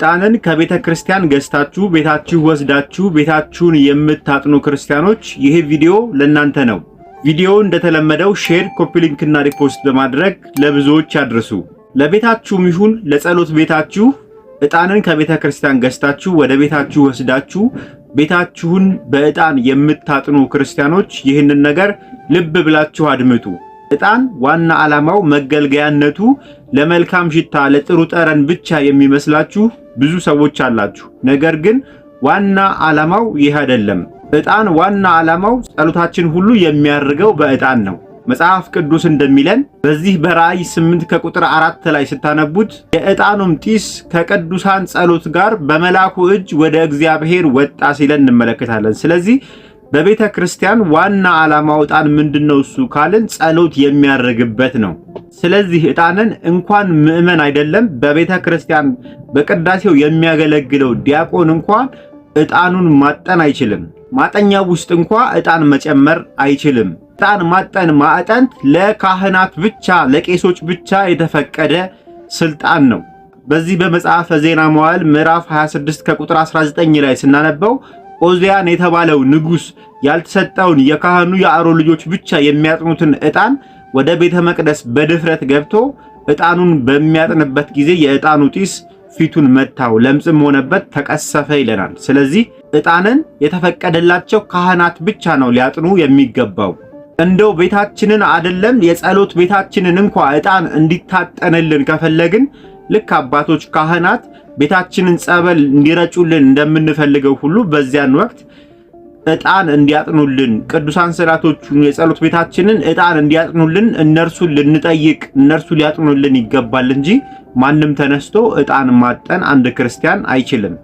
ዕጣንን ከቤተ ክርስቲያን ገዝታችሁ ቤታችሁ ወስዳችሁ ቤታችሁን የምታጥኑ ክርስቲያኖች፣ ይህ ቪዲዮ ለእናንተ ነው። ቪዲዮው እንደተለመደው share፣ copy link እና repost በማድረግ ለብዙዎች አድርሱ። ለቤታችሁም ይሁን ለጸሎት ቤታችሁ ዕጣንን ከቤተ ክርስቲያን ገዝታችሁ ወደ ቤታችሁ ወስዳችሁ ቤታችሁን በዕጣን የምታጥኑ ክርስቲያኖች፣ ይህንን ነገር ልብ ብላችሁ አድምጡ። ዕጣን ዋና ዓላማው መገልገያነቱ ለመልካም ሽታ፣ ለጥሩ ጠረን ብቻ የሚመስላችሁ ብዙ ሰዎች አላችሁ። ነገር ግን ዋና ዓላማው ይህ አይደለም። ዕጣን ዋና ዓላማው ጸሎታችን ሁሉ የሚያርገው በዕጣን ነው። መጽሐፍ ቅዱስ እንደሚለን በዚህ በራእይ 8 ከቁጥር 4 ላይ ስታነቡት የዕጣኑም ጢስ ከቅዱሳን ጸሎት ጋር በመልአኩ እጅ ወደ እግዚአብሔር ወጣ ሲለን እንመለከታለን። ስለዚህ በቤተ ክርስቲያን ዋና ዓላማው ዕጣን ምንድነው? እሱ ካልን ጸሎት የሚያርግበት ነው። ስለዚህ ዕጣንን እንኳን ምዕመን አይደለም፣ በቤተ ክርስቲያን በቅዳሴው የሚያገለግለው ዲያቆን እንኳን ዕጣኑን ማጠን አይችልም። ማጠኛ ውስጥ እንኳ ዕጣን መጨመር አይችልም። ዕጣን ማጠን ማዕጠንት ለካህናት ብቻ፣ ለቄሶች ብቻ የተፈቀደ ስልጣን ነው። በዚህ በመጽሐፈ ዜና መዋዕል ምዕራፍ 26 ከቁጥር 19 ላይ ስናነበው ኦዚያን የተባለው ንጉሥ ያልተሰጠውን የካህኑ የአሮን ልጆች ብቻ የሚያጥኑትን ዕጣን ወደ ቤተ መቅደስ በድፍረት ገብቶ ዕጣኑን በሚያጥንበት ጊዜ የዕጣኑ ጢስ ፊቱን መታው፣ ለምጽም ሆነበት፣ ተቀሰፈ ይለናል። ስለዚህ ዕጣንን የተፈቀደላቸው ካህናት ብቻ ነው ሊያጥኑ የሚገባው። እንደው ቤታችንን አይደለም፣ የጸሎት ቤታችንን እንኳ ዕጣን እንዲታጠንልን ከፈለግን ልክ አባቶች ካህናት ቤታችንን ጸበል እንዲረጩልን እንደምንፈልገው ሁሉ በዚያን ወቅት ዕጣን እንዲያጥኑልን፣ ቅዱሳን ስዕላቶቹን፣ የጸሎት ቤታችንን ዕጣን እንዲያጥኑልን እነርሱን ልንጠይቅ፣ እነርሱ ሊያጥኑልን ይገባል እንጂ ማንም ተነስቶ ዕጣን ማጠን አንድ ክርስቲያን አይችልም።